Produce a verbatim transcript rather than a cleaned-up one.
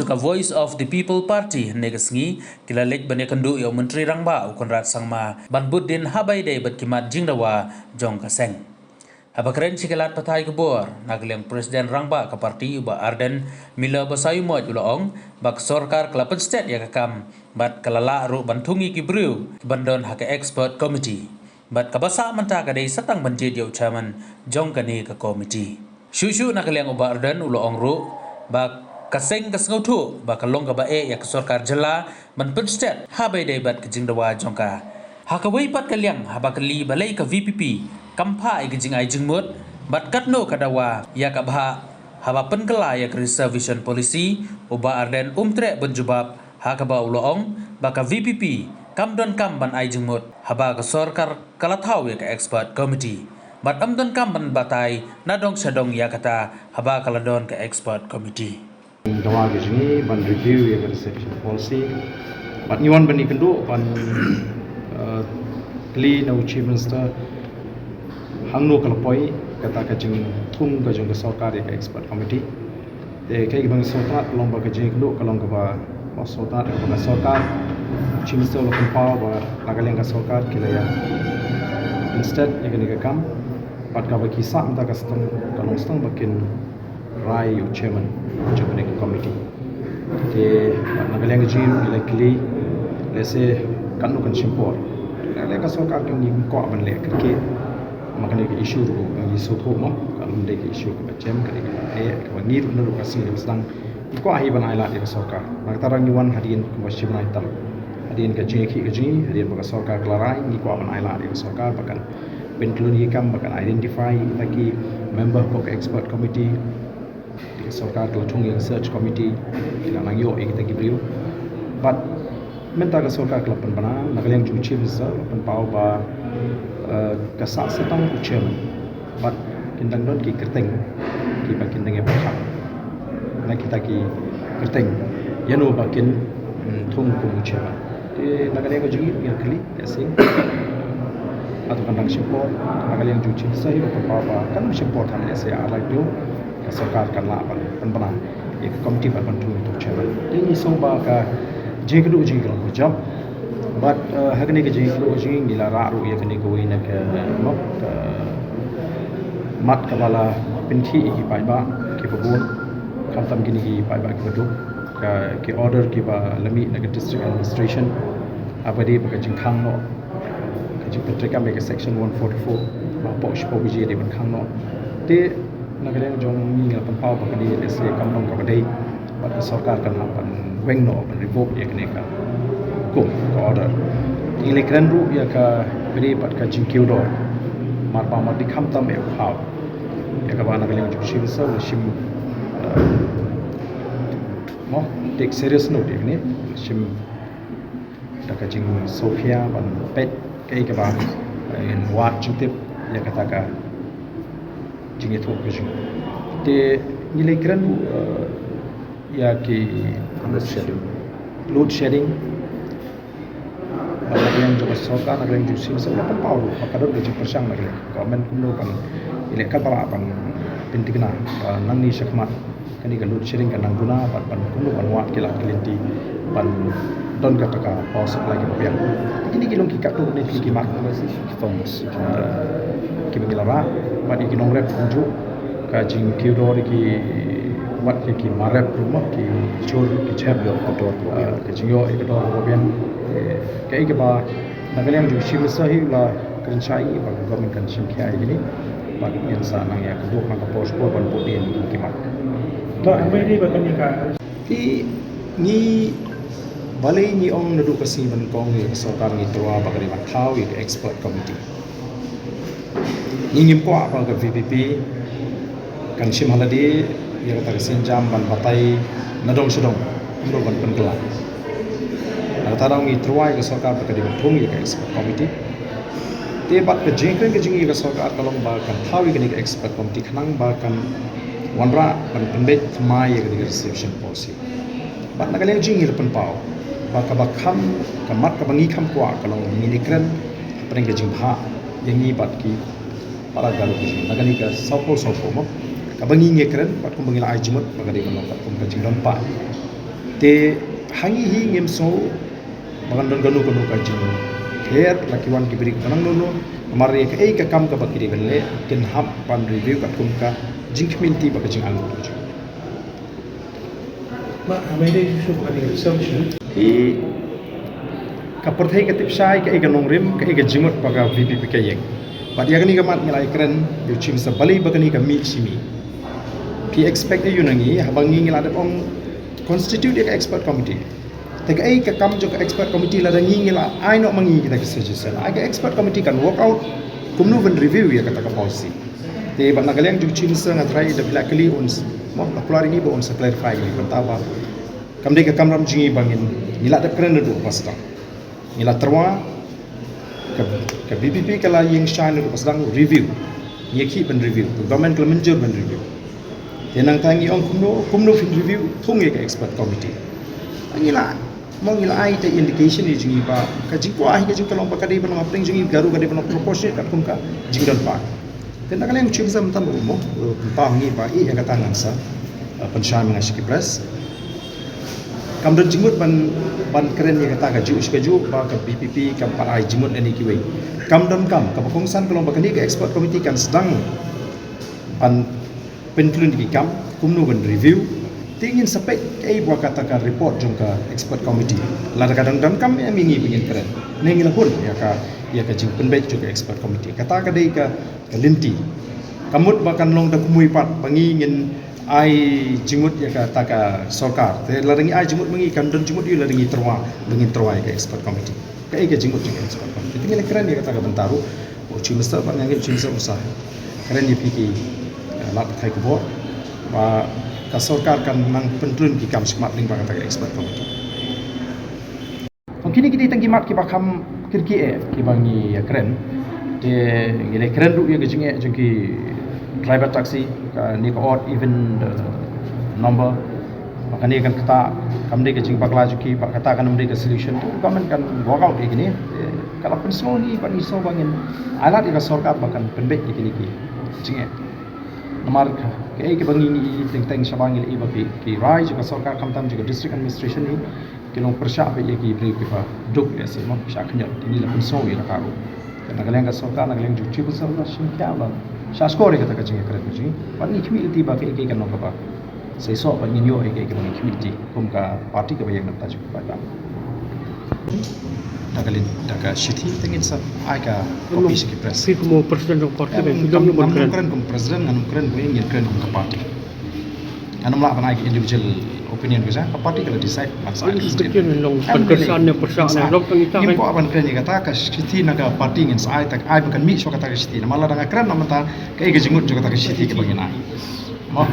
Ka Voice of the People Party hynne ka sngi ki la leit ban ïakynduh ïa u Myntri Rangbah u Conrad Sangma ban bud dien ha ba ïadei bad ki mat jingdawa jong ka seng. Haba kren sha ki lad pathai khubor na ka liang President Rangbah ka party u Bah Ardent Miller Basaiawmoit u la ong ba ka sorkar ka la pynstet ïa ka kam bad ka la lah ruh ban thung ïa ki briew ban don ha ka expert committee. Bad kaba sah mynta ka dei sa tang ban jied ïa u chairman jong kane ka committee. Shuh shuh na ka liang u Bah Ardent u la ong ruh ba ka seng ka sngewthuh ba ka long kaba eh ïa ka sorkar jylla ban pynstet ha ba ïadei bad ka jingdawa jong ka. Ha kawei pat ka liang, haba kylli balei ka VPP kam phah ïa ka jingai jingmut bad katno ka dawa ïa ka bhah haba pynkylla ïa ka reservation policy, u Bah Ardent um treh ban jubab, ha kaba u la ong ba ka VPP kam donkam ban ai jingmut haba ka sorkar ka la thaw ïa ka expert committee, bad ym donkam ban batai na dong sha dong ïa kata haba ka la don ka expert committee. Dawa ka jong ngi ban review ïa ka reservation policy. Bad ngi wan ban ïakynduh ban, eh, kylli na u Chief Minister hangno ka la poi kata ka jingthung ka jong ka sorkar ïa ka expert committee. Te kaei kaba nga sngewtynnat ka long ba ka jingïakynduh ka long kaba, ba sngewtynnat kaba ka sorkar, u Chief Minister u la pynpaw ba na ka liang ka sorkar ki la ïa pynstet ïa kane ka kam. Bad kaba ki sah mynta ka step ka long step ba kin rai ïa u chairman jong kane ka committee. Te na ka liang ka jong ngi la kylli, lehse katno kan shim por. Na ka liang ka sorkar ka ngim kwah ban leh kyrkieh ma kane ka issue ruh, ba ngi sngewthuh mo, ka long dei ka issue kaba jem, ka dei kaba eh, kaba ngi ruh na ruh ka sngi kaba sdang ngi kwah hi ban ailad ïa ka sorkar. Na kata ruh ngi wan hadien kaba shim nai tam, hadien ka jingïakhih ka jong ngi, hadien ba ka sorkar ka la rai, ngi kwah ban ailad ïa ka sorkar ba kan pyntlun ïa ki kam, ba kan identify ïa kita ki member hapoh ka expert committee. Te ka sorkar ka la thung ïa ka search committee, ki la nang ïoh ïa kita ki briew. Bad mynta ka sorkar ka la pynbna, na ka liang jong u Chief Minister la pynpaw ba, eh, ka sah sa tang u chairman. Bad kin dang don ki kyrteng kiba kin dang ïa pyrkhat na kita ki kyrteng ïano ba kin, mm, thung kum u chairman. Te na ka liang ka jong ngi ngi la kylli, lehse hato kan dang shim por. Na ka liang jong u Chief Minister hi u la pynpaw ba kan dang shim por than lehse ar lai taïew ka sorkar kan lah ban pynbna ïa ka committee ban pynthung ïa u chairman. Te ngi sngew ba ka jingïakynduh jong ngi ka long kaba jop. Bad, eh, ha kane ka jingïakynduh jong ngi ngi la rah ruh ïa kane kawei na ka, eh, mo, ka mat kaba la pynkhih ïa ki paidbah kiba bun, khamtam kine ki paidbah kiba duk, ka, ki order kiba la mih na ka district administration, ha ba dei ba ka jingkhang noh, ka jingpyntreikam ïa ka section one forty-four, ba hapoh shiphew baje dei ban khang noh. Te na ka liang jong ngi ngi la pynpaw ba ka dei lehse kam long kaba dei, bad ka sorkar kan hap ban weng noh, ban revoke ïa kane ka hukum, ka order. Ngi la kren ruh ïa ka bri bad ka jingkiew dor, mar ba mar dei khamtam ïa u thaw, ïa kaba na ka liang jong u Chief Minister u la shim, eh, mo, take serious note ïa kane, u la shim da ka jingsngewkhia ban peit kaei kaba, eh, yn wad jingtip ïa kata ka jingïathuh ka jong u. Te ngi la kren, eh, ïa ki load shedding. Load shedding. Ba na ka liang jong ka sorkar, na ka liang jong u Chief Minister u la pynpaw ruh ba ka don ka jingpyrshang na ka liang ka government kumno ban ïa leh katba lah ban pynthikna ba nangne shakhmat kane ka load shedding kan nang duna bad ban kumno ban wad ki lad ki lynti ban don kata ka power supply kaba biang. Te kine ki long ki katto katne ki mat kiba ngi la rah bad ïa ki nongrep kumjuh, ka jingkiew dor ïa ki, wat ïa ki mar rep ruh mo, ki jhur ki jhep, ïoh ka dor kaba biang, ka jingïoh ïa ka dor kaba biang. Te kaei kaba na ka liang jong u Chief Minister hi u la kren shai ba ka government kan shim khia ïa kine bad ngin sa nang ïa ka bok nang ka por por ban bok ïa kine ki mat. Te ngi balei ngi ong naduh ka sngi ba nyngkong ïa ka sorkar ngi tyrwa ba ka dei ban thaw ïa ka expert committee. Ngi ngim kwah ba ka VPP kan shim ha lade ïa kata ka sienjam ban batai na dong sha dong kumno ban pynkylla. Na kata daw ngi tyrwa ïa ka sorkar ba ka dei ban thung ïa ka expert committee. Te bad ka jingkren ka jong ngi ïa ka sorkar ka long ba kan thaw ïa kane ka expert committee khnang ba kan wanrah ban pynbeit thymmai ïa kane ka reservation policy. Bad na ka liang jong ngi la pynpaw ba kaba kham, ka mat kaba ngi kham kwah ka long ngi ïa kren hapdeng ka jingbha ïa ngi bad ki para Garo ka jong ngi na kane ka sawphew sawphew mo. Kaba ngi ïa kren bad kumba ngi la ai jingmut ba ka dei ban long bad kum ka jingdon paid. Te ha ngi hi ngim sngew ba kan don kano kano ka jingther la ki wan ki briew ba nang nono. Namar ïa kaei ka kam kaba ki dei ban leh kin hap ban review katkum ka jingkhmih lynti bad ka jingangnud. Ba ha mai dei suk ha dei solution. Hi ka pyrthei ka tip shai kaei ka nongrim kaei ka jingmut ba ka VPP ka ïeng. Bad ïa kane ka mat ngi la ïakren ïa u Chief Minister balei ba kane ka mih shi mih. Ki expect ïa u na ngi haba ngi ngi la dep ong constitute ïa ka expert committee. Te kaei ka kam jong ka expert committee lada ngi ngi la ai noh ma ngi kita ki suggestion. Ai ka expert committee kan work out kumno ban review ïa kata ka policy. Te bad na ka liang jong u Chief Minister nga tharai da phi la kylli un s-, mo, la kular ïa ngi ba un sa clarify ïa ngi bynta ba kam dei ka kamram jong ngi ba ngin, ngi la dep kren naduh ba sdang. Ngi la tyrwa ka, ka VPP ka la ïeng shai naduh ba sdang review. Ngi ïa khih ban review. Ka government ka la mynjur ban review. Te nangta ngi ong kumno, kumno phin review, thung ïa ka expert committee. Ngi la, mo ngi la ai te indication ïa jong ngi ba ka jingkwah hi ka jong ka long ba ka dei ban long hapdeng jong ngi Garo ka dei ban long proportionate katkum ka jingdon paid. Te na ka liang u Chief Minister mynta u mo, u pynpaw ha ngi ba ïa kata ngan sa, eh, pynshai ma nga sha ki press. Kam don jingmut ban, ban kren ïa kata kajuh shi kajuh ba ka VPP kam pat ai jingmut lane kiwei. Kam don kam, kaba kongsan ka long ba kane ka expert committee kan sdang ban pynkhlaiñ ki kam, kumno ban review. Te ngin sa peit kaei ba kata ka report jong ka expert committee. Lada ka dang donkam ïa ngi ba ngin kren. Ne ngi la hun ïa ka, ïa ka jingpynbeit jong ka expert committee. Kata ka dei ka, ka lynti. Ka mut ba kan long da kumwei pat ba ngi ngin ai jingmut ïa kata ka sorkar. Te lada ngi ai jingmut ma ngi kan don jingmut ïa lada ngi tyrwa, ba ngin tyrwa ïa ka expert committee. Kaei ka jingmut jong ka expert committee. Te ngi la kren ïa kata ka bynta ruh. U Chief Minister bad nga ngeit u Chief Minister u sa kren ïa phi ki, eh, lad pathai khubor ba ka sorkar kan nang pynkhlaiñ ki kam shakhmat lyngba kata ka expert committee. Tang kine ki dei tang ki mat kiba kham kyrkieh kiba ngi ïa kren. Te ngi la kren ruh ïa ka jingeh jong ki driver taxi, kane ka odd even number. Ba kane kan kata kam dei ka jingbakla jong ki, ba kata kan ym dei ka solution. Te government kan work out ïa kine. Te ka la pynsngew hi ba ngi sngew ba ngin ai lad ïa ka sorkar ba kan pynbeit ïa kine ki jingeh. Namar ka, kaei kaba ngi ngi teng teng shabar ngi la i ba ki, ki rai jong ka sorkar khamtam jong ka district administration hi. Ki long pyrshah beit ïa ki briew kiba duk ïa se mo, pyrshah khyndiat, te ngi la pynsngew ïa kata ruh. Te na ka liang ka sorkar, na ka liang jong u Chief Minister la shim khia la shah shkor ïa kata ka jingïakren ka jong ngi. Bad ngi khmih lynti ba kaei kaei kan long kaba sa ïasoh bad ngin ïoh ïa kaei kaba ngi khmih lynti kum ka party kaba ïeng na bynta jong ka paidbah. Da ka lin, da ka shithi te ngin sa ai ka copy sha ki press. Phi kum u president jong party, em, phi kam, dang ngam kren kum president, ngam kren kum ïing, ngin kren kum ka party. Ngan ym lah ban ai ka individual opinion ka jong ka party, ka la decide ban sa ai ka shithi. Em, long ban kren ne pyrshah ne long tang ita. Ngim kwah ban kren ïa kata ka shithi na ka party, ngin sa ai ta, ai ba kan mih shuwa kata ka shithi. Namar lada nga kren na mynta kaei ka jingmut jong kata ka shithi kaba ngin ai. Mo.